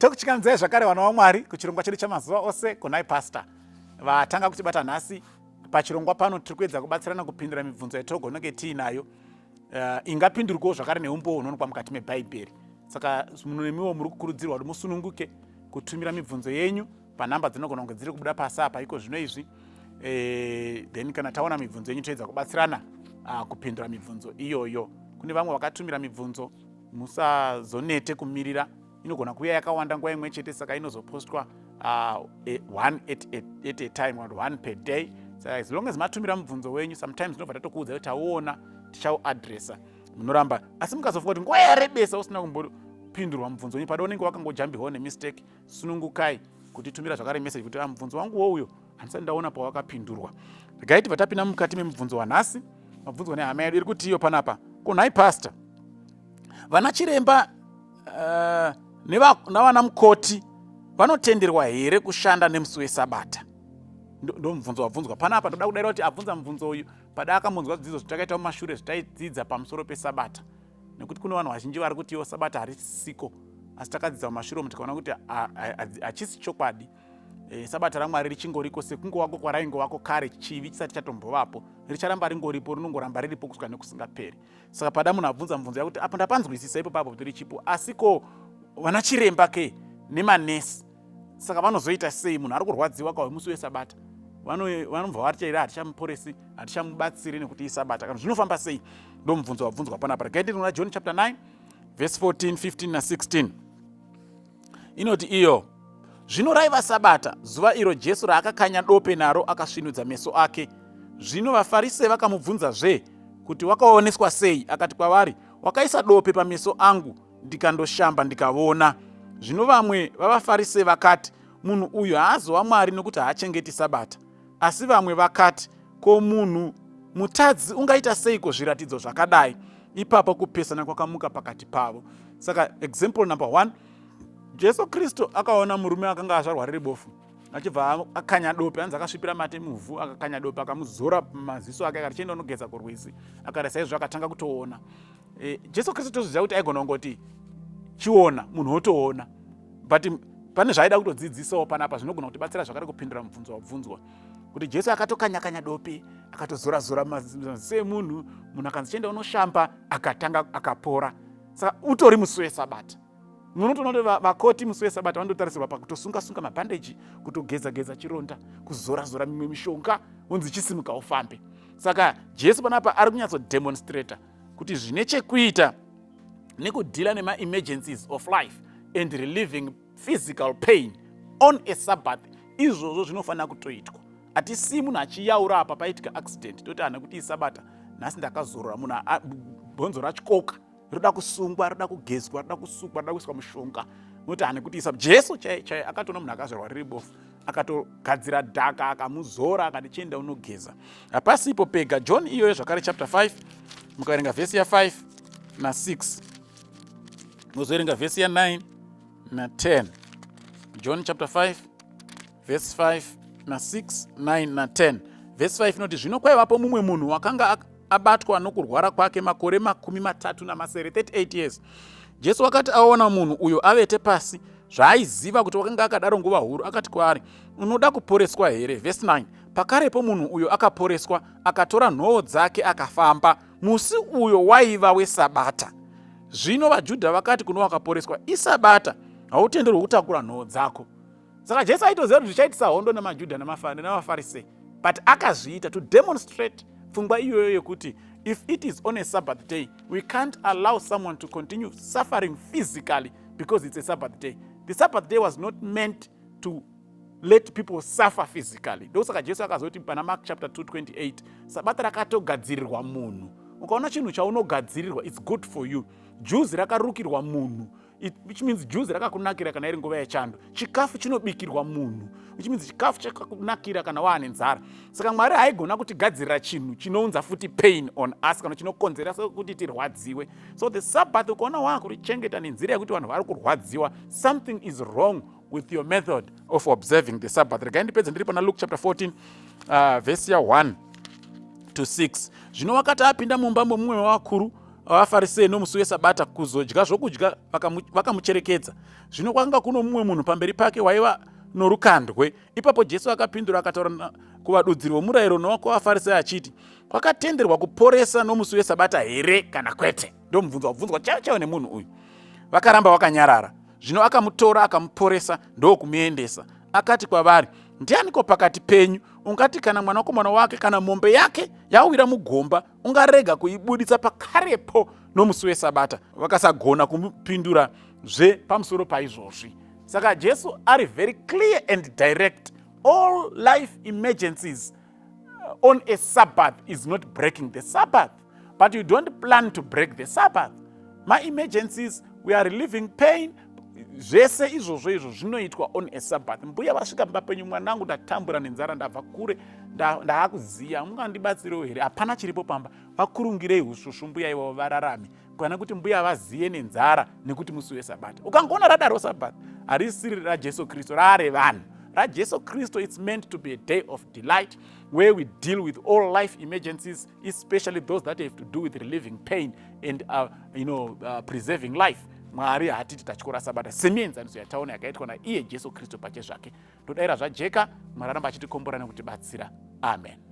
Tokuchikamidzai zvakare, vana vaMwari, kuchirongwa chedu chamazuva ose kunai Pastor. Vatanga kutibata nhasi pachirongwa pano, tiri kuedza kubatsirana kupindura mibvunzo yatogononge tiinayo, ingapindurwawo zvakare neumbowo hunowanikwa mukati mebhaibheri. Saka nemiwo muri kukurudzirwa kuti musununguke kutumira mibvunzo yenyu panhamba dzinogona kunge dziri kubuda pasi apa iko zvino izvi. Then kana taona mibvunzo yenyu, toedza kubatsirana kupindura mibvunzo iyoyo. Kune vamwe vakatumira mibvunzo, musazonete kumirira, inogona kuuya yakawanda nguva imwe chete, saka inozopostwa one at a time or one per day. Saka as long as matumira mubvunzo wenyu, sometimes tinobva tatokuudza kuti tauona, tichauadresa. Munoramba, asi mukazofunga kuti nguva yarebesa usina kumbopindurwa mubvunzo wenyu, pada unenge wakangojambirwawo nemistake, sunungukai kutitumira zvakare message kuti, "Ah, mubvunzo wangu wouyo handisati ndaona pawakapindurwa." Regai tibva tapinda mukati memubvunzo wanhasi, mabvunzwa nehama yedu iri kuti iyo panapa: "Kunhai Pastor, vana chiremba navana mukoti vanotenderwa here kushanda nemusi wesabata?" Ndo mubvunzo wabvunzwa panapa. Ndoda kudaira kuti abvunza mubvunzo uyu pada akambonzwa zvidzidzo zvitakaita mumashure, zvitaidzidza pamusoro pesabata, nekuti kune vanhu vazhinji vari kuti iwo sabata harisiko. Asi takadzidza mumashure umu, tikaona kuti hachisi chokwadi. Sabata raMwari richingoriko sekungovako kwaraingovako kare chivi chisati chatombovapo. Richaramba ringoripo, rinongoramba riripo kusvika nekusingaperi. Saka pada munhu abvunza mubvunzo yakuti apo ndapanzwisisa ipo papo kuti richipo, asi ko vana chiremba ke nemanesi, saka vanozoita sei? Munhu ari kurwadziwa kauyu musi wesabata, vanobva vati here hatichamuporesi, hatichamubatsiri nekuti isabata, kana zvinofamba sei? Ndo mubvunzo wabvunzwa panapa. Regai ndiri kuna John chapter 9 verse 14, 15 na16. Inoti iyo: "Zvino raiva sabata zuva iro Jesu raakakanya dope naro akasvinudza meso ake. Zvino vaFarise vakamubvunzazve kuti wakaoneswa sei. Akati kwavari, 'Wakaisa dope pameso angu, ndikandoshamba, ndikavona.' Zvino vamwe vavaFarise vakati, 'Munhu uyu haazova Mwari, nokuti haachengeti sabata.' Asi vamwe vakati, 'Ko munhu mutadzi ungaita seiko zviratidzo zvakadai?' Ipapo kupesana kwakamuka pakati pavo." Saka example number one, Jesu Kristu akaona murume akanga azvarwa riri bofu, achibva akanya dope, anzi akasvipira mate muvhu, akakanya dope, akamuzora maziso ake, akati, "Chienda unogeza kurwizi." Akati saizvo akatanga kutoona. Jesu Kristu toziva kuti aigona kungoti, "Chiona," munhu otoona, but pane zvaaida kutodzidzisawo panapa zvinogona kutibatsira zvakare kupindura mubvunzo wabvunzwa, kuti Jesu akatokanyakanya dope, akatozora-zora maziso emunhu, munhu akanzi, "Chienda unoshamba," akatanga akapora. Saka utori musi wesabata. Munotoona kuti vakoti musi wesabata vanototarisirwa pakutosunga-sunga mabhandeji, kutogeza-geza chironda, kuzora-zora mimwe mishonga, unzi, "Chisimuka ufambe." Saka Jesu panapa ari kunyatsodemonstrata kuti zvine chekuita nekudeala nemaemergencies of life and relieving physical pain on a Sabbath, izvozvo zvinofanira kutoitwa. Hatisii munhu achiyaura apa paitika accident, toti hana kuti isabata nhasi, ndakazorora. Munhu bhonzo ratyoka, roda kusungwa, roda kugezwa, roda kusukwa, roda kuiswa mushonga, nokuti hane kuti isa. Jesu chai chai akatoona munhu akazvarwa riri bofu, akatogadzira dhaka, akamuzora, akati, "Chienda unogeza." Hapasipo pega. John iyoyo zvakare chapter 5, mukaverenga vhesi ya5 na6, muzoverenga vhesi ya9 na10. John chapter 5 verse 5 na6, 9 na10. Vhesi 5 inoti: "Zvino kwaivapo mumwe munhu wakanga abatwa nokurwara kwake makore 37, 38 years. Jesu wakati aona munhu uyo avete pasi, zvaaiziva kuti wakanga akadaro nguva huru, akati kwaari, 'Unoda kuporeswa here?' Vhesi 9: Pakarepo munhu uyo akaporeswa, akatora nhoo dzake, akafamba. Musi uyo waiva wesabata. Zvino vaJudha vakati kuno wakaporeswa, 'Isabata, hautenderwi kutakura nhoo dzako.'" Saka Jesu aitoziva kuti zvichaitisa hondo nemaJudha navaFarisei, but akazviita to demonstrate pfungwa iyoyo yekuti if it is on a Sabbath day, we can't allow someone to continue suffering physically because it's a Sabbath day. The Sabbath day was not meant to let people suffer physically. Ndosaka Jesu akazoti pana Mark chapter 2:28, sabata rakatogadzirirwa munhu. Ukaona chinhu chaunogadzirirwa, it's good for you. Juzi rakarukirwa munhu, which means juzi rakakunakira kana iri nguva yechando. Chikafu chinobikirwa munhu, which means chikafu chakakunakira kana waane nzara. Saka Mwari haigona kutigadzirira chinhu chinounza futi pain on us, kana chinokonzera sekuti tirwadziwe. So the Sabbath, ukaona waakurichengeta nenzira yekuti vanhu vari kurwadziwa, something is wrong with your method of observing the Sabbath. Regai ndipedze ndiri pana Luke chapter 14, vhesi ya1 to 6. "Zvino wakati apinda mumba momumwe wavakuru, vavaFarisei nomusi weSabata kuzodya zvokudya, vakamucherekedza. Zvino kwakanga kuno mumwe munhu pamberi pake waiva norukandwe. Ipapo Jesu akapindura akataura kuvadudziri vomurayiro nokuvaFarisei achiti, Kwakatenderwa kuporesa nomusi weSabata here kana kwete? Ndomubvunzo wabvunzwa chaiwo chaiwo nemunhu uyu. Vakaramba vakanyarara. Zvino akamutora akamuporesa ndokumuendesa. Akati kwavari, Ndianiko pakati penyu ungati kana mwanakomana wake kana mombe yake yawira mugomba, ungarega kuibuditsa pakarepo nomusi weSabata? Vakasagona kumupindura zve pamusoro paizvozvi. Saka Jesu ari very clear and direct. All life emergencies on a Sabbath is not breaking the Sabbath, but you don't plan to break the Sabbath. Maemergencies, we are relieving pain, zvese izvozvo izvo zvinoitwa on a Sabbath. Mbuya vasvika pamba penyu, mwanangu, ndatambura nenzara, ndabva kure, ndaakuziya, mungandibatsirewo here? Hapana chiripo pamba. Vakurungirei usvusvu mbuya ivavo vararame, kana kuti mbuya vaziye nenzara nekuti musi weSabata. Ukangoona radaro Sabbath harisiri raJesu Kristu, raare vanhu. RaJesu Kristu, it's meant to be a day of delight where we deal with all life emergencies, especially those that have to do with relieving pain and preserving life. Mwari haatiti tatyora Sabata, semienzaniso yataona yakaitwa naiye Jesu Kristu pache zvake. Ndodayira zvajeka. Mwari aramba achitikombora nekutibatsira. Amen.